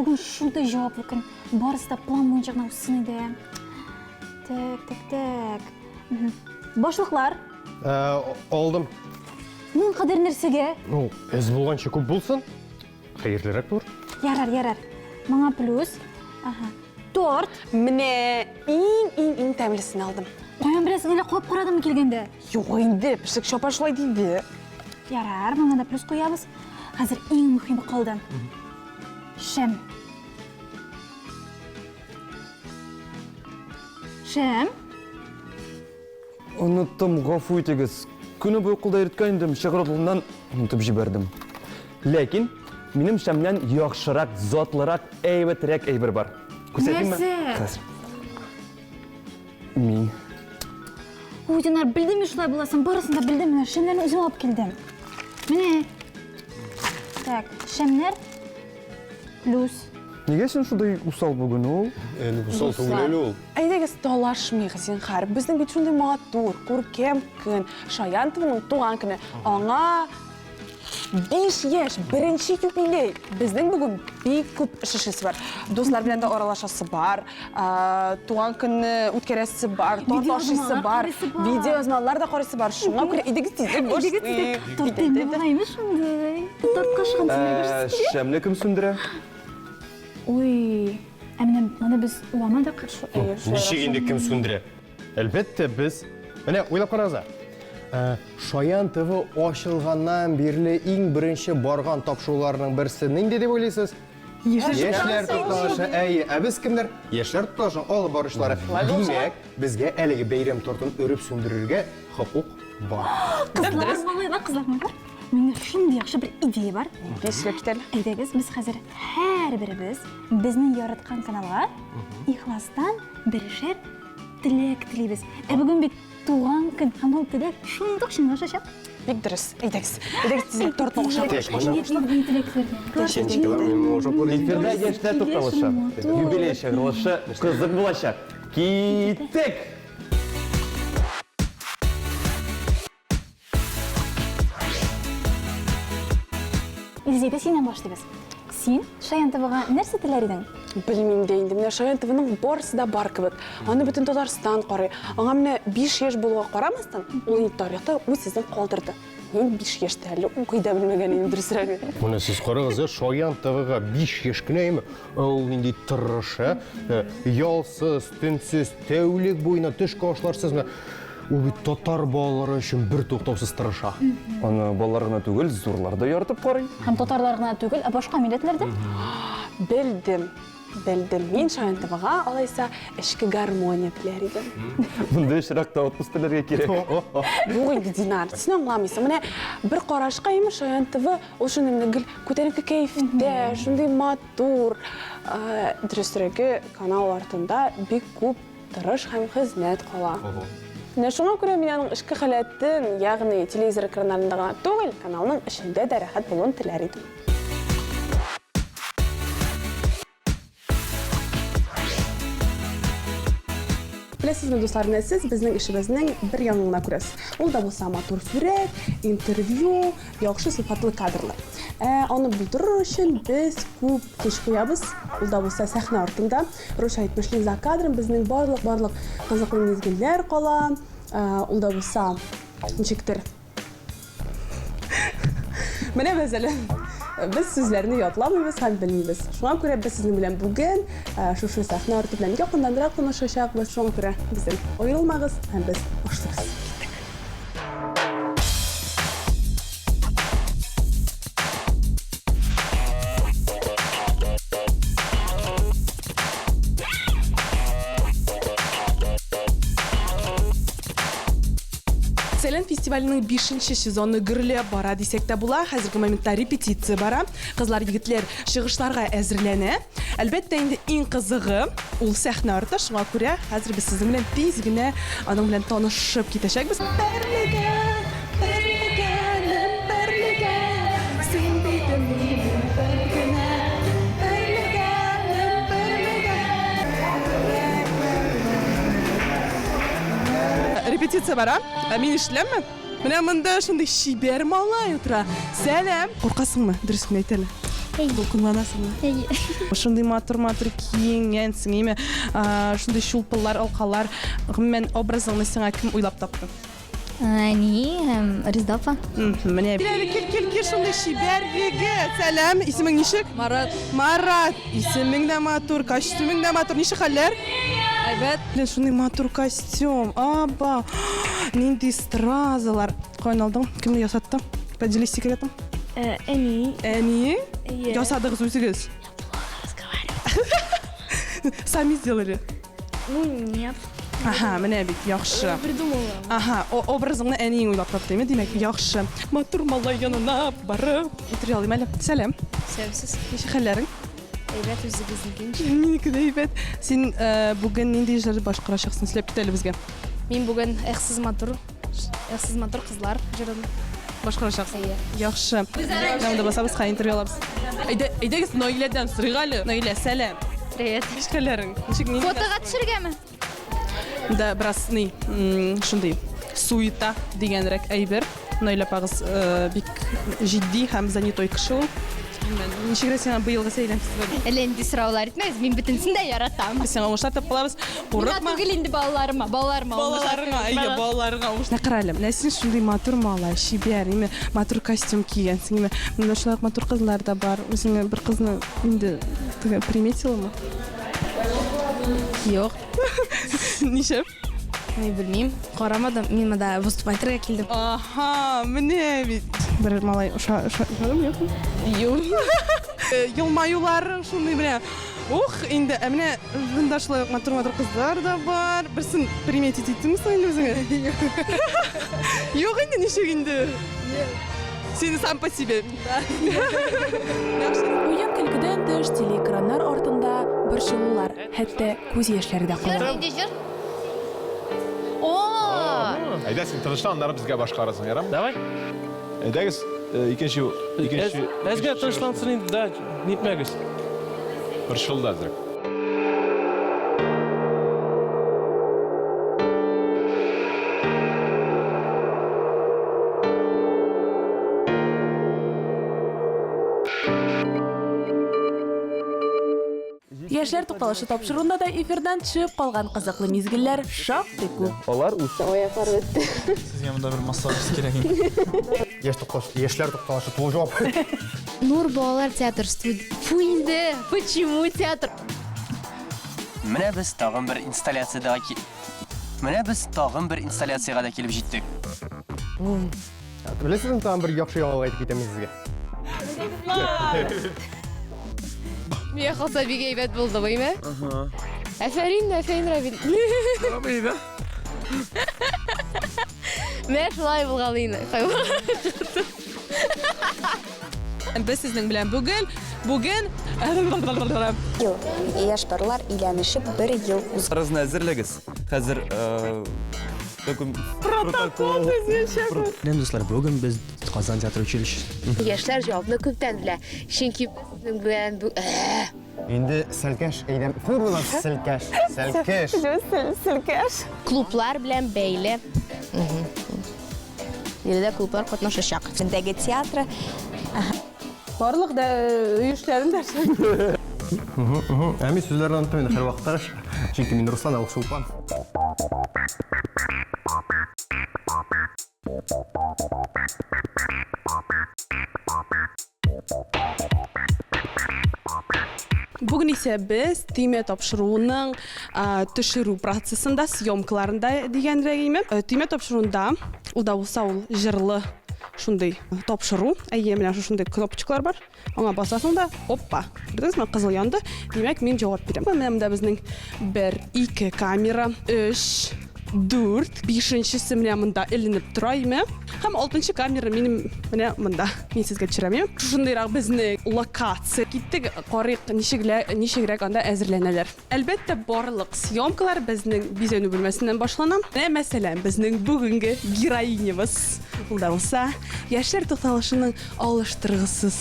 Бүген шундый җаваплы көн. Барысы да план буенча гына үссен иде. Так, так, так. Башлыклар. Ә, алдым. Моның кадәр нәрсәгә? Ну, әз булганчы күп булсын. Хәерлерәк булыр. Ярар, ярар. Моңа плюс. Ага. Торт. Менә иң-иң-иң тәмлесен алдым. Каян беләсең, әллә кабып карадыңмы килгәндә? Юк инде, пешекче апа шулай диде. Ярар, моңа да плюс куябыз. Хәзер иң мөһиме калды. Шәм. Шәм. Оныттым, гафу итегез. Көне буе кулда йөрткән идем, чыгарылуыннан онытып җибәрдем. Ләкин минем шәмнән яхшырак, затлырак, әйбәтрәк әйбер бар. Күрсәтимме? Нәрсә? Хәзер. Мин. Ой, Динар, белдем мин шулай буласын, барысын да белдем. Менә шәмнәрне үзем алып килдем. Менә. Так, шәмнәр плюс. Нигә син шундый усал бүген ул? Әле усал түгел әле ул. Әйдәгез, талашмыйк, зинһар. Безнең бит шундый матур, күркәм көн. Шаян ТВның туган көне. Аңа 5 яшь, беренче юбилей. Безнең бүген бик күп эш эшлисе бар. Дуслар белән дә аралашасы бар, туган көнне үткәрәсе бар, торт ашыйсы бар, видеоязмалар да карыйсы бар. Шуңа күрә әйдәгез тизрәк башлыйк. Торт тәмле була имеш шундый. Торт кашыгын сүндерә. Шәмне кем сүндерә? Ой, ә менә моны без уламадык. Ничек инде кем сүндерә? Әлбәттә, без. Менә уйлап карагыз. Ә, Шаян ТВ ачылганнан бирле иң беренче барган тапшыруларның берсе нинди дип уйлыйсыз? Яшьләр тукталышы. Әйе, ә без кемнәр? Яшьләр тукталышының алып баручылары. Димәк, безгә әлеге бәйрәм тортын өреп сүндерергә хокук бар. Кызлар, малайлар, кызлар, малайлар. Миндә шундый яхшы бер идея бар. Нинди сөйләп кит әле. Әйдәгез, без хәзер һәрберебез безнең яраткан каналга ихластан берешәр теләк телибез. Ә бүген бит туган көн һәм ул теләк шундук чынга ашачак. Бик дөрес. Әйдәгез. Әйдәгез тизрәк тортны ашап. Эфирда яшьләр тукталышы. Юбилей чыгарылышы кызык булачак. Киттек! Илзидә, синнән башлыйбыз. Син Шаян ТВга нәрсә теләр идең? Белмим дә инде. Менә Шаян ТВның барысы да бар кебек. Аны бөтен Татарстан карый. Аңа менә 5 яшь булуга карамастан, ул инде тарихта үз эзен калдырды. Мин 5 яшьтә әле укый да белмәгән идем, дөресрәге. Менә сез карагыз, ә, Шаян ТВга 5 яшь кенә име? Ә ул нинди тырыш, ә? Э, ялсыз, төнсез, тәүлек буена төшке ашларсыз менә Ул бит татар балалары өчен бер туктаусыз тырыша. Аны балалар гына түгел, зурлар да яратып карый. Һәм татарлар гына түгел, ә башка милләтләр дә. Белдем, белдем. Мин Шаян ТВга алайса эчке гармония теләр идем. Мондый очракта отпуск теләргә кирәк. Юк инде, Динар, син аңламыйсың. Менә бер карашка имеш Шаян ТВ ул шундый менә гел күтәренке кәефтә, шундый матур. Дөресрәге, канал артында бик күп Тырыш һәм хезмәт кала. Менә шуңа күрә мин аның эчке халәтен, ягъни телевизор экраннарында гына түгел, каналның эчендә дә рәхәт булуын теләр идем. Беләсезме, дуслар, менә сез безнең эшебезнең бер ягын гына күрәсез. Ул да булса матур сурәт, интервью, яхшы сыйфатлы кадрлар. Ә аны булдырыр өчен без күп көч куябыз, ул да булса сәхнә артында. Русча әйтмешли, за кадром безнең барлык-барлык кызыклы мизгелләр кала. Ул да булса ничектер. Менә мәсәлән, без сүзләрне ятламыйбыз һәм белмибез. Шуңа күрә без сезнең белән бүген шушы сәхнә арты белән якыннанрак танышачакбыз. Шуңа күрә бездән аерылмагыз һәм без башлыйбыз. Киттек. Сәлән фестиваленең бишенче сезоны гөрләп бара дисәк тә була. Хәзерге моментта репетиция бара. Кызлар, егетләр чыгышларга әзерләнә. Әлбәттә инде иң кызыгы ул сәхнә арты. Шуңа күрә хәзер без сезнең белән тиз генә аның белән танышып китәчәкбез. Берлегә, берлегәнем, берлегә, син бит минем бер генә. Берлегәнем, берлегә. Репетиция бара. Ә мин ишетеләмме? Менә монда шундый чибәр малай утыра. Сәлам. Куркасыңмы? Дөресен әйт әле. Әйе. Дулкынланасыңмы? Әйе. Шундый матур-матур киенгәнсең, әйме? Шундый чулпылар, алкалар. Гомумән, образыңны сиңа кем уйлап тапты? Әни һәм Резда апа. Менә. Кил әле, кил, кил, кил, шундый чибәр егет. Сәлам, исемең ничек? Марат. Марат, исемең дә матур, костюмең дә матур. Ничек хәлләр? Әйбәт. Блин, шундый матур костюм. Аба. Нинди стразалар. Каян алдың? Кемне ясатты? Поделись секретом. Әни. Әни? Әйе. Ясадыгыз үзегез? Сами сделали? Ну, нет. Аһа, менә бит, яхшы. Придумала. Аһа, образыңны әниең уйлап тапты, әйме? Димәк, яхшы. Матур малай янына барып утыра алыйм әле. Сәлам. Сәламсез. Ничек хәлләрең? Әйбәт, үзегезнеке ничек? Минеке дә әйбәт. Син бүген нинди җыр башкарачаксың? Сөйләп кит әле безгә. Мин бүген Эх, сез матур Ә сез матур кызлар җырын башкарачаксың. Әйе. Яхшы. Менә монда басабыз, хәзер интервью алабыз. Әйдә, әйдәгез Наиләдән сорыйк әле. Наилә, сәлам. Привет. Ничек хәлләрең? Ничек нинди? Фотога төшергәме? Да, бераз ни, шундый суета дигәнрәк әйбер. Наилә апагыз э, бик җитди һәм занятой кеше ул. Ничегрәк сиңа быелгы сәйлән фестивале? Әллә нинди сораулар итмәгез, мин бөтенесен дә яратам. Без сиңа уңышлар теләп калабыз. Миңа Курыкма. түгел инде балаларыма, балаларыма уңышлар Балаларыңа, әйе, балаларыңа уңыш. Менә кара әле, менә син шундый матур малай, чибәр, име, матур костюм кигәнсең, име. Монда шулай ук матур кызлар да бар. Үзеңә бер кызны инде теге приметиламы? Юк. Ничек? Мин белмим, карамадым. Мин монда выступать итәргә килдем. Аха, менә бит. Бер малай оша, оша, ошадымы, юкмы? Юк. Э, елмаюлары шундый менә. Ух, инде ә менә монда шулай ук матур-матур кызлар да бар. Берсен приметить иттеңме соң инде үзеңә? Юк инде, ничек инде? Син сам по себе. Уен-көлкедән тыш, телеэкраннар артында борчылулар, хәтта күз яшьләре дә Җыр кала. нинди җыр? О! Әйдә, син тынычлан, аннары безгә башкарасың, ярам? Давай. Әйдәгез, э, икенче, икенче. Әзгә тынычлансын инде, да, нитмәгез. Борчылды әзрәк. Яшьләр тукталышы тапшыруында да эфирдан төшеп калган кызыклы мизгелләр шактый күп. Алар үз Аяклар бетте. Сезгә монда бер массажист кирәк инде. Яшь тукталышы, яшьләр тукталышы тулы җавап. Нур балалар театр студ... Фу инде, почему театр? Менә без тагын бер инсталляциядә ки... Менә без тагын бер инсталляциягә дә килеп җиттек. Беләсезме, тагын бер яхшы яңалык әйтеп китәм мин сезгә. Миңа калса бик әйбәт булды, быйме? Әфәрин, әфәрин, Равил. Менә шулай булган инде. Без сезнең белән бүген, бүген Ел. Яшь парлар өйләнешеп бер ел узган. Арызны әзерләгез. Хәзер Протокол төзиячәкбез. Сәлам, дуслар, бүген без Казан театр училищесы. Яшьләр җавапны күптән белә. Чөнки безнең белән Инде сәлкәш әйдәм. Фу була сәлкәш. Сәлкеш. Селкәш. Клублар белән бәйле. Биредә клублар катнашачак. Дәге театры. Барлык да өешләрен дә. Ә мин сүзләрне оныттым инде һәрвакытта. Чөнки мин Руслан, ә ул Чулпан. Бүген исә без төймә тапшыруының төшерү процессында, съемкаларында дигәнрәк име. Э, төймә тапшыруында, ул да булса ул җырлы шундый тапшыру. Әйе, менә шушындый кнопочкалар бар. Аңа басасың да, опа, күрдегезме, кызыл янды. Димәк, мин җавап бирәм. Менә монда безнең бер, ике камера, өч, дүрт, бишенчесе менә монда эленеп тора име. Һәм алтынчы камера минем менә монда. Мин сезгә төшерәм. Име. Шушындыйрак безнең локация. Киттек, карыйк, ничегрәк анда әзерләнәләр. Әлбәттә, барлык съемкалар безнең бизәнү бүлмәсеннән башлана. Менә, мәсәлән, безнең бүгенге героинябыз, ул да булса, Яшьләр тукталышының алыштыргысыз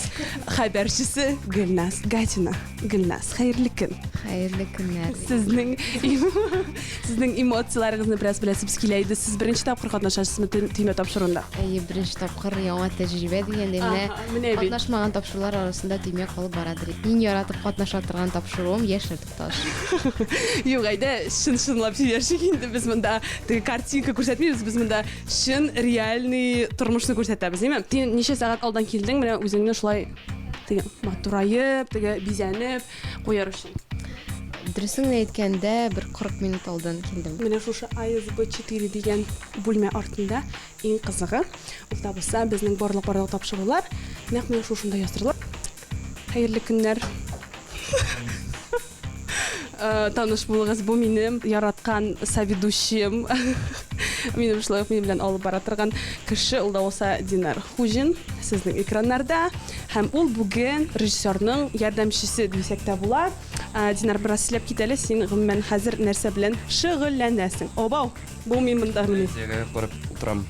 хәбәрчесе Гөлназ Гатина. Гөлназ, хәерле көн. Хәерле көннәр. Сезнең сезнең эмоцияләрегезне бераз беләсебез килә иде. Сез беренче тапкыр катнашасызмы Төймә тапшыруында? Әйе, беренче тапкыр яңа тәҗрибә дигәндәй, менә менә бит. катнашмаган тапшырулар арасында Төймә калып барадыр. Иң яратып катнаша торган тапшыруым Яшьләр тукталышы. Юк, әйдә, чын-чынлап сөйләшик инде. Без монда теге картинка күрсәтмибез, без монда чын реальный тормышны күрсәтәбез, әйме? Син ничә сәгать алдан килдең, менә үзеңне шулай теге матураеп, теге бизәнеп куяр өчен? Дөресен генә әйткәндә, бер 40 минут алдан килдем. Менә шушы АСБ-4 дигән бүлмә артында иң кызыгы, ул да булса безнең барлык барлык тапшырулар нәкъ менә шушында яздырыла. Хәерле көннәр. Э, таныш булыгыз, бу минем яраткан соведущием. Минем шулай ук минем белән алып бара торган кеше, ул да булса Динар Хуҗин, сезнең экраннарда. Һәм ул бүген режиссерның ярдәмчесе дисәк тә була. Э, Динар, бераз сөйләп кит әле, син гомумән хәзер нәрсә белән шөгыльләнәсең? Обау, бу мин монда мени. Лекциягә карап утырам.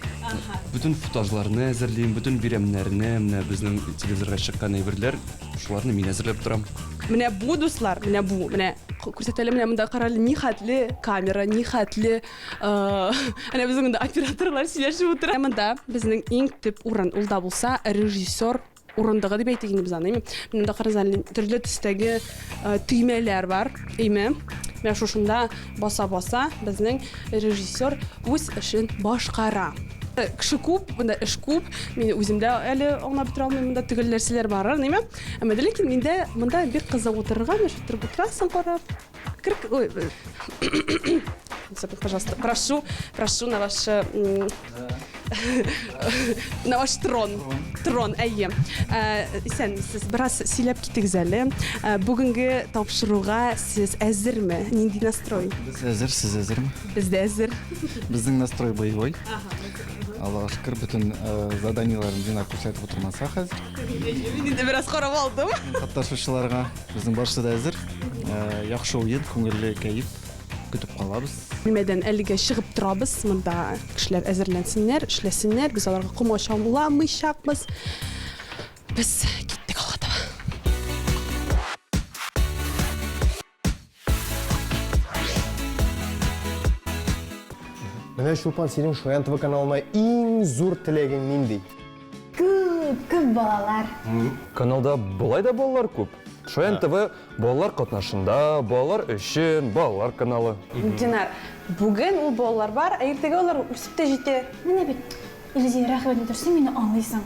Бөтен футажларны әзерлим, бөтен биремнәрне, менә безнең телевизорга чыккан әйберләр, шуларны мин әзерләп торам. Менә бу, дуслар, менә бу, менә күрсәт әле, менә монда кара әле, нихәтле камера, нихәтле, әнә безнең монда операторлар сөйләшеп утыра. Монда безнең иң төп урын, ул да булса режиссер урындыгы дип әйтик инде без аны, әйме? Менә монда карагыз әле, төрле төстәге төймәләр бар, әйме? Менә шушында баса-баса безнең режиссер үз эшен башкара. Кеше күп, монда эш күп. Мин үзем дә әле аңлап бетерә алмыйм, монда төгәл нәрсәләр барыр, әйме? Әмма дә ләкин миндә монда бик кызык утырырга, менә шулай торып утырасың карап. Кер, ой, пожалуйста, прошу, прошу на ваше на ваш трон. Трон, әйе. Ә, исәнмесез, бераз сөйләп китегез әле. Ә, бүгенге тапшыруга сез әзерме? Нинди настрой? Без әзер, сез әзерме? Без дә әзер. Безнең настрой боевой. Аллага шөкер, бөтен э, заданиеләрен Динар күрсәтеп утырмаса хәзер. Мин инде бераз карап алдым. Катнашучыларга безнең барысы да әзер. Э, яхшы уен, күңелле кәеф көтеп калабыз. Бүлмәдән әлегә чыгып торабыз. Монда кешеләр әзерләнсеннәр, эшләсеннәр. Без аларга комачауламыйчакбыз. Без киттек алга таба. Менә Чулпан, синең Шаян ТВ каналына иң зур теләгең нинди? Күп, күп балалар. Каналда болай да балалар күп. Шаян ТВ балалар катнашында, балалар өчен, балалар каналы. Динар, бүген ул балалар бар, ә иртәгә алар үсеп тә җитә. Менә бит, Илзия, рәхмәт итеп, син мине аңлыйсың.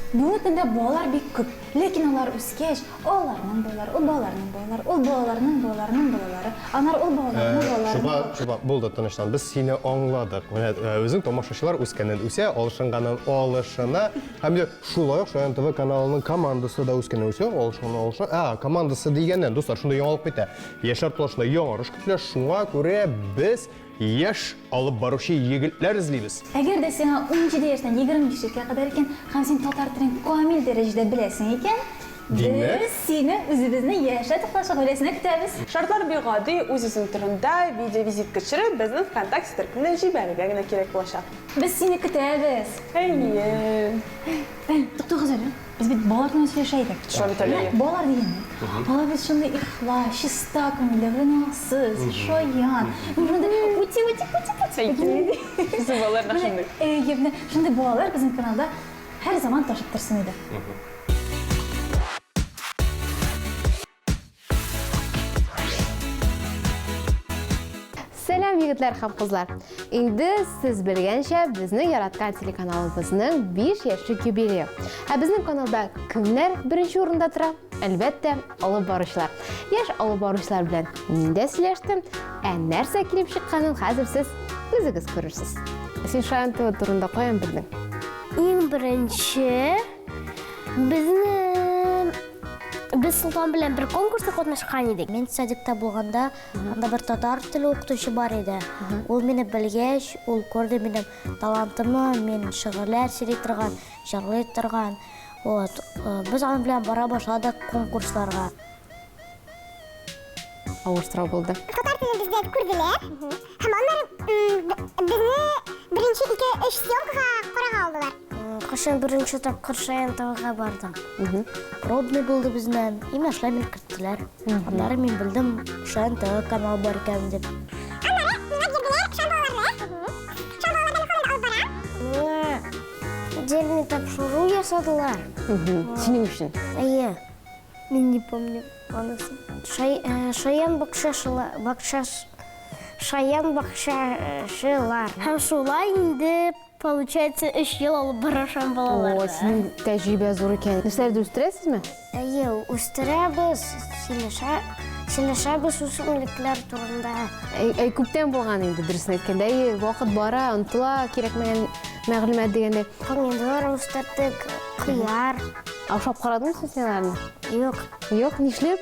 Бүгенге көндә балалар бик күп, ләкин алар үскәч, аларның балалары, ул балаларның балалары, ул балаларның балаларының балалары, аннары ул балаларның балаларының. Чулпан, Чулпан, булды, тынычлан. Без сине аңладык. Менә үзең тамашачылар үскәннән үсә, алышынганнан алышына. Һәм дә шулай ук Шаян ТВ каналының командасы да үскәннән үсә, алышынганнан алышына. Ә, командасы дигәннән, дуслар, шундый яңалык бит ә. Яшьләр тулашында яңарыш көтелә, шуңа күрә без Яшь алып баручы егетләр эзлибез. Әгәр дә сиңа 17 яшьтән 25 яшькә кадәр икән һәм син татар телен камил дәрәҗәдә беләсең икән, Димәк? без сине үзебезнең Яшьләр тукталышы гаиләсенә көтәбез. Шартлар бик гади, үз-үзең турында видеовизитка төшереп, безнең ВКонтакте төркеменә җибәрергә генә кирәк булачак. Без сине көтәбез! Әйе. Әй, туктагыз әле. Без бит балалар турында сөйләшә идек. Шулай бит әле. Менә балалар дигәнне. Алар бит шундый ихлас, чиста күңелле, гөнаһсыз, шаян. Шундый ути ути пути пути. Безнең балалар да шундый. Әйе, менә шундый балалар безнең каналда һәр заман ташып торсын иде. Сәлам, егетләр һәм кызлар! Инде сез белгәнчә, безнең яраткан телеканалыбызның 5 яшьлек юбилее. Ә безнең каналда кемнәр беренче урында тора? Әлбәттә, алып баручылар. Яшь алып баручылар белән мин дә сөйләштем. Ә нәрсә килеп чыкканын хәзер сез үзегез күрерсез. Син Шаян ТВ турында каян белдең? Иң беренче безне без Солтан белән бер конкурста катнашкан идек. Мин садикта булганда, анда бер татар теле укытучы бар иде. Ул мине белгәч, ул күрде минем талантымны, мин шигырьләр сөйли торган, җырлый торган. Вот. Э, без аның белән бара башладык конкурсларга. Авыр сорау булды. Татар телен бездә күрделәр. Һәм аннары безне беренче ике өч съемкага карага алдылар. Кышын беренче тапкыр Шаян тауга бардым. Пробный булды безнең. И менә шулай мине керттеләр. Аннары мин белдем, Шаян тауы каналы бар икән дип. Аннары миңа бирделәр Шаян балаларны. Отдельный тапшыру ясадылар. Синең өчен? Әйе. Мин не помню анысын. Э, шаян бакчашылар, бакчаш, шаян бакчашылар. Һәм шулай инде Получается, өч ел алып барашам балаларны. О, синең тәҗрибә зур икән. Нәрсәләрдер үстерәсезме? Әйе, үстерәбез, сөйләшә, сөйләшәбез үсемлекләр турында. Әй, әй, күптән булган инде, дөресен әйткәндә. Әйе, вакыт бара, онытыла, кирәкмәгән мәгълүмат дигәндәй. Помидор үстердек, кыяр. Ашап карадыңмы син аларны? Юк. Юк, нишләп?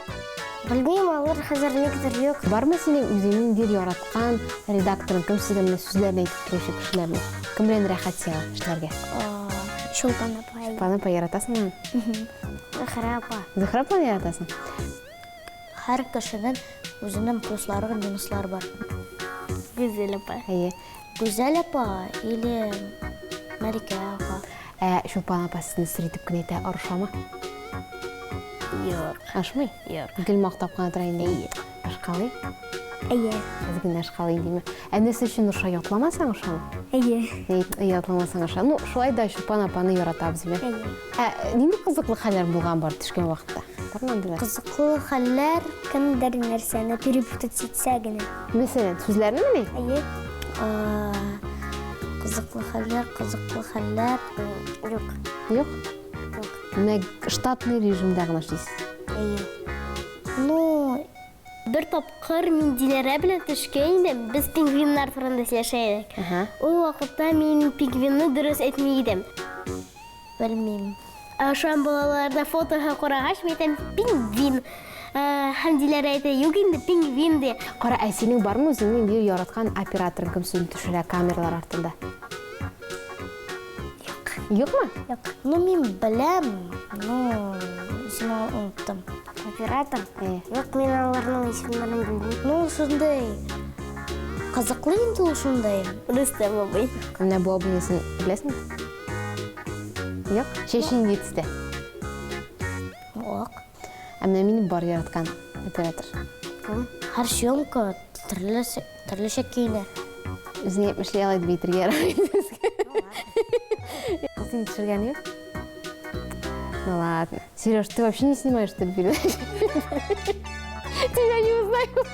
Белмим, алар хәзер никтер юк. Бармы синең үзеңнең ниндидер яраткан редакторың, кем сезгә менә сүзләрне әйтеп торучы кешеләрме? Кем белән рәхәт сиңа эшләргә? Чулпан апай. Чулпан апай яратасыңмы аны? Зөһрә апа. Зөһрә апаны яратасың? Һәр кешенең үзенең плюслары һәм минуслары бар. Гүзәл апа. Әйе. Гүзәл апа или Мәликә апа. Ә Чулпан апа сезне сер итеп кенә әйтә, орышамы? Юк. Ашмый? Юк. Гел мактап кына тора инде. Әйе. Ашкалый? Әйе. Әз генә ашкалый димә. Ә нәрсә өчен орыша? Ятламасаң ошамы? Әйе. Ятламасаң оша. Ну, шулай да Чулпан апаны яратабыз, димә. Әйе. Ә нинди кызыклы хәлләр булган бар төшкән вакытта? Бармы андыйлар? Кызыклы хәлләр кемдер нәрсәне перепутать итсә генә. Мәсәлән, сүзләрнемени? Әйе. Кызыклы хәлләр, кызыклы хәлләр. Юк. Юк? Юк. Менә штатный режимда гына эшлисез. Әйе. Ну, Бер тапкыр мин Диләрә белән төшкән идем. Без пингвиннар турында сөйләшә идек. Ул вакытта мин пингвинны дөрес әйтми идем. Белмим. Ә шуан балаларда фотога карагач, мин әйтәм, пингвин. Һәм Диләрә әйтә, юк инде, пингвин ди. Кара, ә синең бармы үзеңнең ниндидер яраткан операторың, кем сине төшерә камералар артында? Юк. Юкмы? Юк. Ну, мин беләм, но исемен оныттым. Оператор? Юк, мин аларның исемнәрен белмим. Ну, ул шундый кызыклы инде ул шундый. Рөстәм абый. Менә бу абыйны син беләсеңме? Юк, чәче нинди төстә? Ак. Ә менә минем бар яраткан оператор. Кем? Һәр съемка төрле төрлечә киенә. Үзең әйтмешли алай дип әйтергә ярамый сезгә. Син төшергән юк? Ну ладно. Сереж, ты вообще не снимаешь что ли передачу? Тебя не узнаю.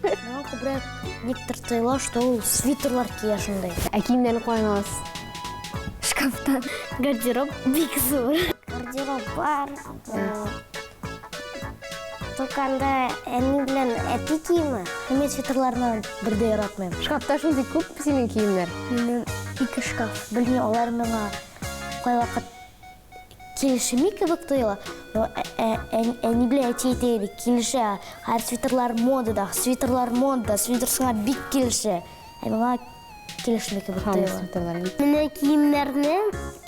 Миңа күбрәк никтер тоела, что ул свитерлар кия шундый. Ә киемнәрне каян аласыз? Шкафтан. Гардероб бик зур. Гардероб бар. Только анда әни белән әти киеме. Мин свитерларны бер дә яратмыйм. Шкафта шундый күп синең киемнәр. Минем ике шкаф. Белмим, алар миңа кайвакыт килешми кебек тоела. Но әни белән әти әйтә иде, килешә. Хәзер свитерлар модада, свитерлар модада, свитер сиңа бик килешә. Ә миңа килешми кебек тоела. Менә киемнәрне,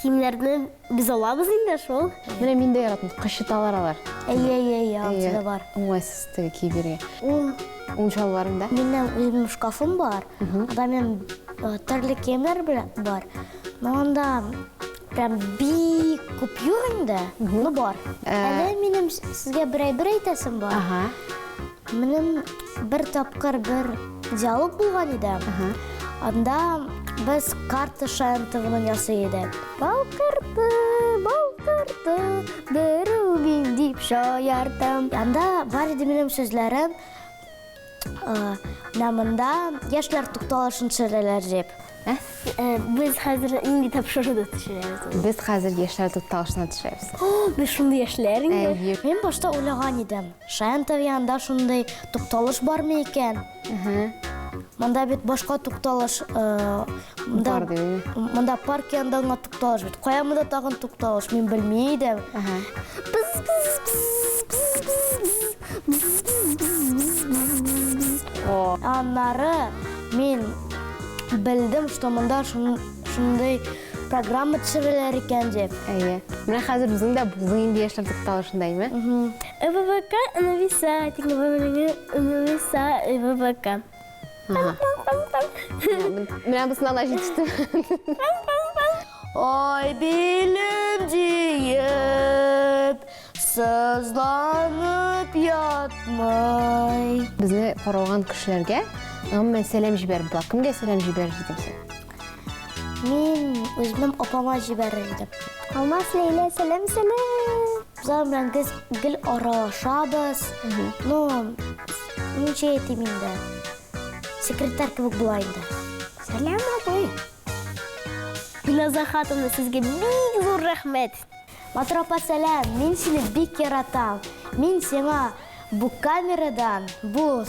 киемнәрне без алабыз инде шул. Менә мин дә яратмыйм, кычыталар алар. Әйе, әйе, әйе, анысы да бар. Уңайсыз теге киеп йөрергә. Ул Ул чалбарың да? Минем үземнең шкафым бар. Анда минем төрле киемнәр бар. Но анда прям бик күп юк инде, но бар. Әле минем сезгә бер әйбер әйтәсем бар. Ага. Минем бер тапкыр бер диалог булган иде. Анда без карта Шаянтованы ясый идек. Балкырты, балкырты, бер үбим дип шаяртам. Анда бар иде минем сүзләрем. Менә монда яшьләр тукталышын төшерәләр дип. Ә? Без хәзер нинди тапшыруда төшерәбез? Без хәзер яшьләр тукталышына төшерәбез. Без шундый яшьләр инде. Мин башта уйлаган идем, Шаян ТВ янында шундый тукталыш бармы икән? Монда бит башка тукталыш, монда Бар дип. Монда парк янында гына тукталыш бит. Кая монда тагын тукталыш? Мин белми идем. Быз быз быз быз быз быз быз быз быз быз быз. Аннары мин белдем, что монда шундый программа төшерәләр икән дип. Әйе. Менә хәзер безнең дә булды инде яшьләр тукталышында, әйме? ЭВВК нависает, нависает ЭВВК. Менә бусына да җитеште. Ай билем диеп, сызланып ятмый. Безне караган кешеләргә гомумән сәлам җибәреп була. Кемгә сәлам җибәрер идең син? Мин Үземнең апама җибәрер идем. Алмаз, Ләйлә, сәлам, сәлам. Без аның белән без гел аралашабыз. Ну, ничә әйтим инде. Секретарь кебек була инде. Сәлам, абый. Гөлназ Ахатовна, сезгә бик зур рәхмәт. Матур апа, сәлам. Мин сине бик яратам. Мин сиңа бу камерадан, бу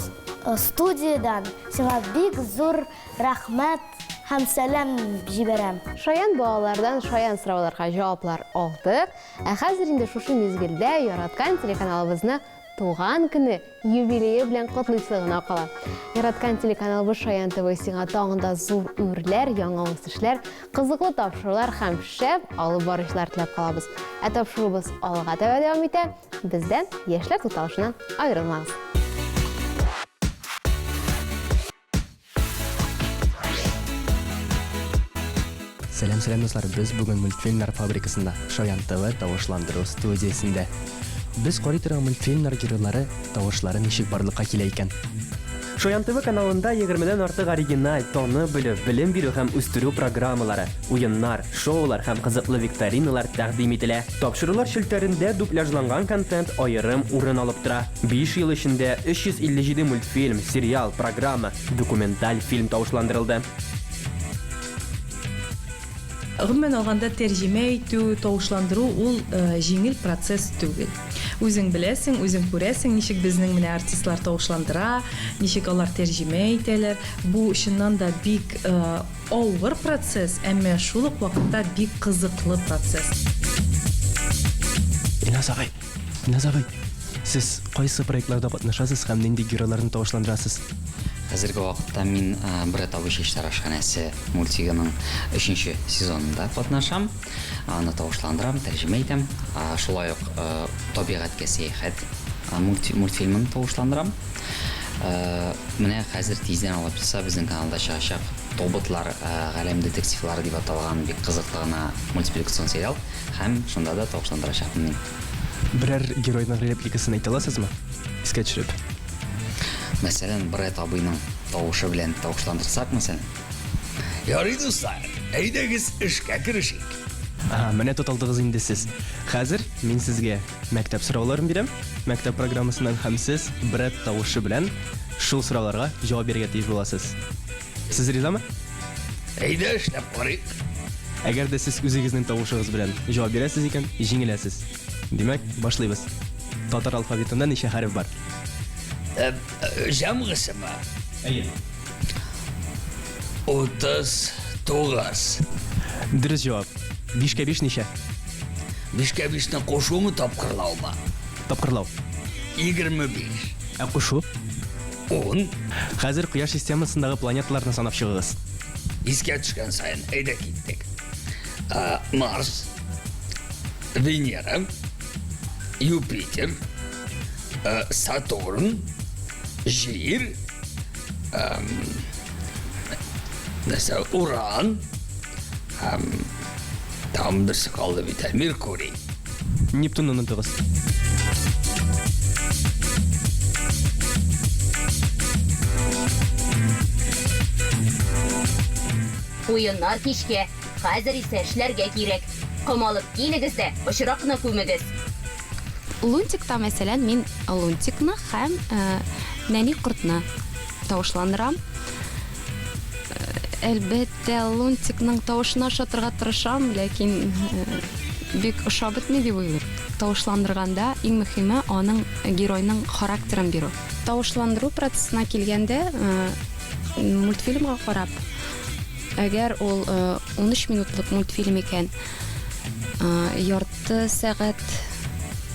студиядән сиңа бик зур рәхмәт һәм сәлам җибәрәм. Шаян балалардан шаян сорауларга җаваплар алдык. Ә хәзер инде шушы мизгелдә яраткан телеканалыбызны туган көне, юбилее белән котлыйсы гына кала. Яраткан телеканалыбыз Шаян ТВ сиңа тагын да зур үрләр, яңа үсешләр, кызыклы тапшырулар һәм шәп алып баручылар теләп калабыз. Ә тапшыруыбыз алга таба дәвам итә. Бездән Яшьләр тукталышыннан аерылмагыз. Сәлам, сәлам, дуслар! Без бүген мультфильмнар фабрикасында, Шаян ТВ тавышландыру студиясендә. Без карый торган мультфильмнар геройлары тавышлары ничек барлыкка килә икән? Шаян ТВ каналында егермедән артык оригиналь, танып белү, белем бирү һәм үстерү программалары, уеннар, шоулар һәм кызыклы викториналар тәкъдим ителә. Тапшырулар челтәрендә дубляжланган контент аерым урын алып тора. Биш ел эчендә 357 мультфильм, сериал, программа, документаль фильм тавышландырылды. Гомумән алганда, тәрҗемә итү, тавышландыру ул җиңел процесс түгел. Үзең беләсең, үзең күрәсең, ничек безнең менә артистлар тавышландыра, ничек алар тәрҗемә итәләр. Бу чыннан да бик авыр процесс, әмма шул ук вакытта бик кызыклы процесс. Илназ агай, Илназ агай, сез кайсы проектларда катнашасыз һәм нинди геройларны тавышландырасыз? Хәзерге вакытта мин Бред абый чәчтарашханәсе мультигының өченче сезонында катнашам. Аны тавышландырам, тәрҗемә итәм. Шулай ук Табигатькә сәяхәт мультфильмын тавышландырам. Менә хәзер тиздән алып булса безнең каналда чыгачак Тоботлар галәм детективлары дип аталган бик кызыклы гына мультипликацион сериал һәм шунда да тавышландырачакмын мин. Берәр геройның репликасын әйтә аласызмы? Искә төшереп. Мәсәлән, Брэд абыйның тавышы белән тавышландырсак, мәсәлән. Ярый, дуслар, әйдәгез эшкә керешик. Ага, менә тоталдыгыз инде сез. Хәзер мин сезгә мәктәп сорауларын бирәм, мәктәп программасыннан һәм сез Брэд тавышы белән шул сорауларга җавап бирергә тиеш буласыз. Сез ризамы? Әйдә эшләп карыйк. Әгәр дә сез үзегезнең тавышыгыз белән җавап бирәсез икән, җиңеләсез. Димәк, башлыйбыз. Татар алфавитында ничә хәреф бар? Э, җәмгысымы? Әйе. 39. Дөрес җавап. Бишкә биш ничә? Бишкә бишне кушумы, тапкырлаумы? Тапкырлау. 25. Ә кушу? Ун. Хәзер Кояш системасындагы планеталарны санап чыгыгыз. Искә төшкән саен, әйдә киттек. Марс, Венера, Юпитер, Сатурн, Җир, нәрсә, Уран, һәм тагын берсе калды бит әле, Меркурий. Нептунны онытыгыз. Уеннар кичкә, хәзер исә эшләргә кирәк. Ком алып килегез дә, пычракны күмегез. Лунтикта, мәсәлән, мин Лунтикны һәм Нәни кортны тавышландырам. Әлбәттә, Лунтикның тавышына ошатырга тырышам, ләкин бик ошап бетми дип уйлыйм. Тавышландырганда иң мөһиме аның геройның характерын бирү. Тавышландыру процессына килгәндә, мультфильмга карап, әгәр ул 13 минутлык мультфильм икән, ярты сәгать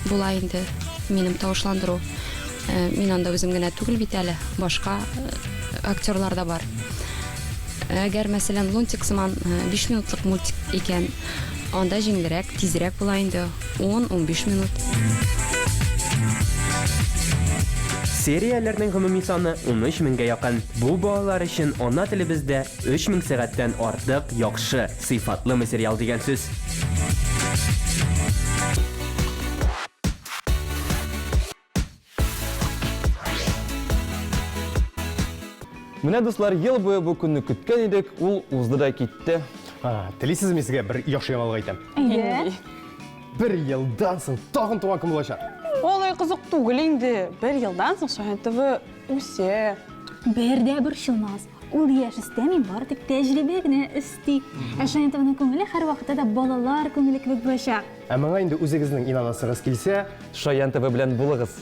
була инде минем тавышландыру. Мин анда үзем генә түгел бит әле, башка актерлар да бар. Әгәр, мәсәлән, Лунтик сыман 5 минутлык мультик икән, анда җиңелрәк, тизрәк була инде, 10-15 минут. Серияләрнең гомуми саны 13 меңгә якын. Бу балалар өчен ана телебездә 3000 сәгатьтән артык яхшы, сыйфатлы материал дигән сүз. Менә, дуслар, ел буе бу көнне көткән идек, ул узды да китте. Телисезме, мин сезгә бер яхшы яңалык әйтәм. Әйдә. Бер елдан соң тагын туган көн булачак. Алай кызык түгел инде. Бер елдан соң Шаян ТВ үсә. Бер дә борчылмагыз. Ул яшь өстәми, бары тик тәҗрибә генә өсти. Ә Шаян ТВның күңеле һәрвакытта да балалар күңеле кебек булачак. Ә моңа инде үзегезнең инанасыгыз килсә, Шаян ТВ белән булыгыз.